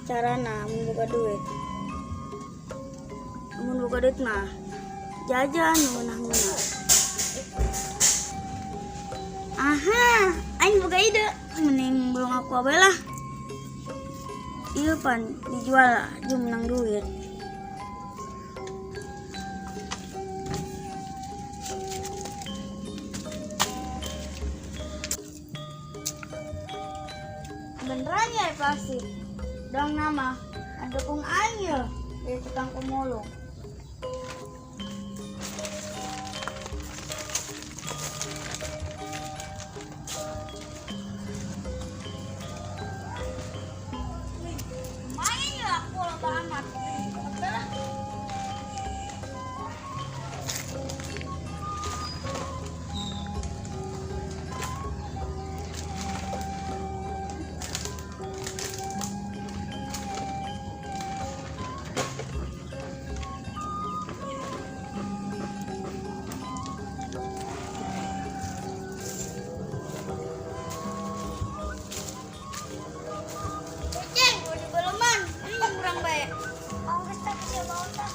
Carana mun boga duit? Mun boga duit mah jajan ngeunah-ngeunah. Aha, aing boga ide. Mending belum aku abe lah. Iya pan dijual lah, jeung menang duit. Beneran ya pasti. Dong nama, dukung aing ya. Dari tukang pemulung. Lumayan ya aku loba amat. Oke lah. Ceng, mau dibeleman. Ini kurang baik. Oh, geus tah sia bawa tah.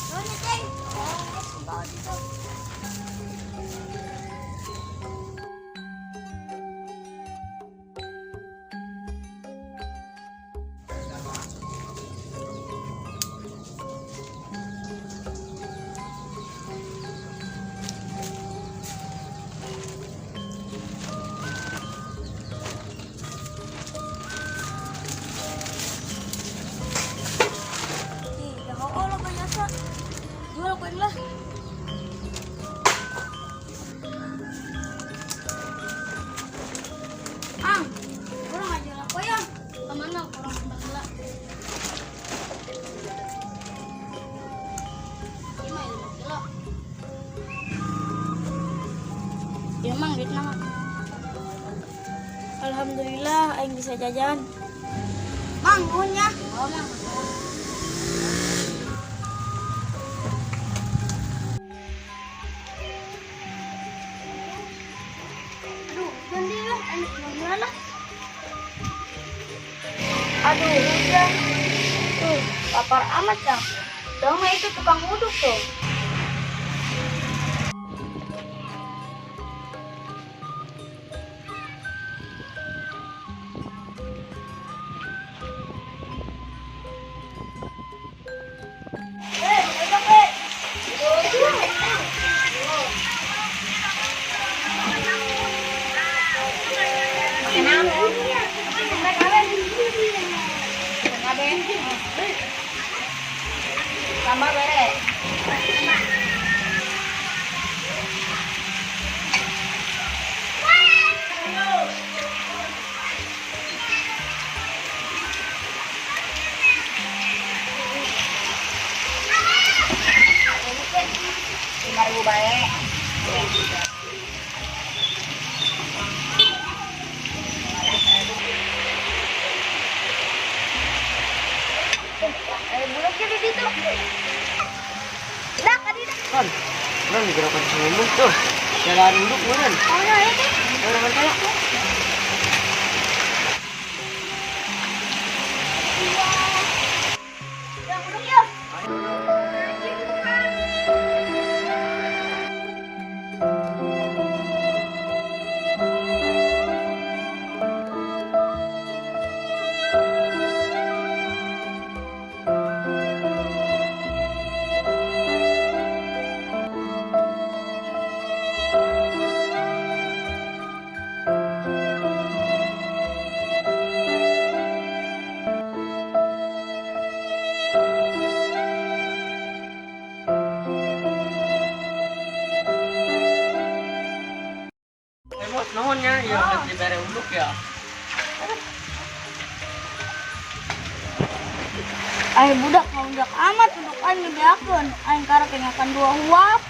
Nuhun ya, Ceng. Oh, geus bawa ditu. Ih, ya Allah banyak jasa. Jual ku lah. Ang, kurang aja lah ya. Kemana kurang sebelah? 5 kilo. Ya mang duit nama. Alhamdulillah, aing bisa jajan. Mang, nuhun ya. Oh, Mang. Aduh, ganti lah, aing jual lah. Aduh, hujan. Tuh, lapar amat ya. Dong itu tukang uduk tuh. Eh, uduk, eh. Tambah bere. 5.000 bae. Eh, budak jadi ditu. Dak, adi dak. Kan, orang gerakan ngomong tuh. Jalan duduk meureun. Oh, ya, ya, teh. Orang saya. Yang uduk ya. Emot nuhun nya, ya geus dibere uduk ya. Ay budak ngalunjak amat uduk aing ngebeakeun. Aing karek ngakan dua huap.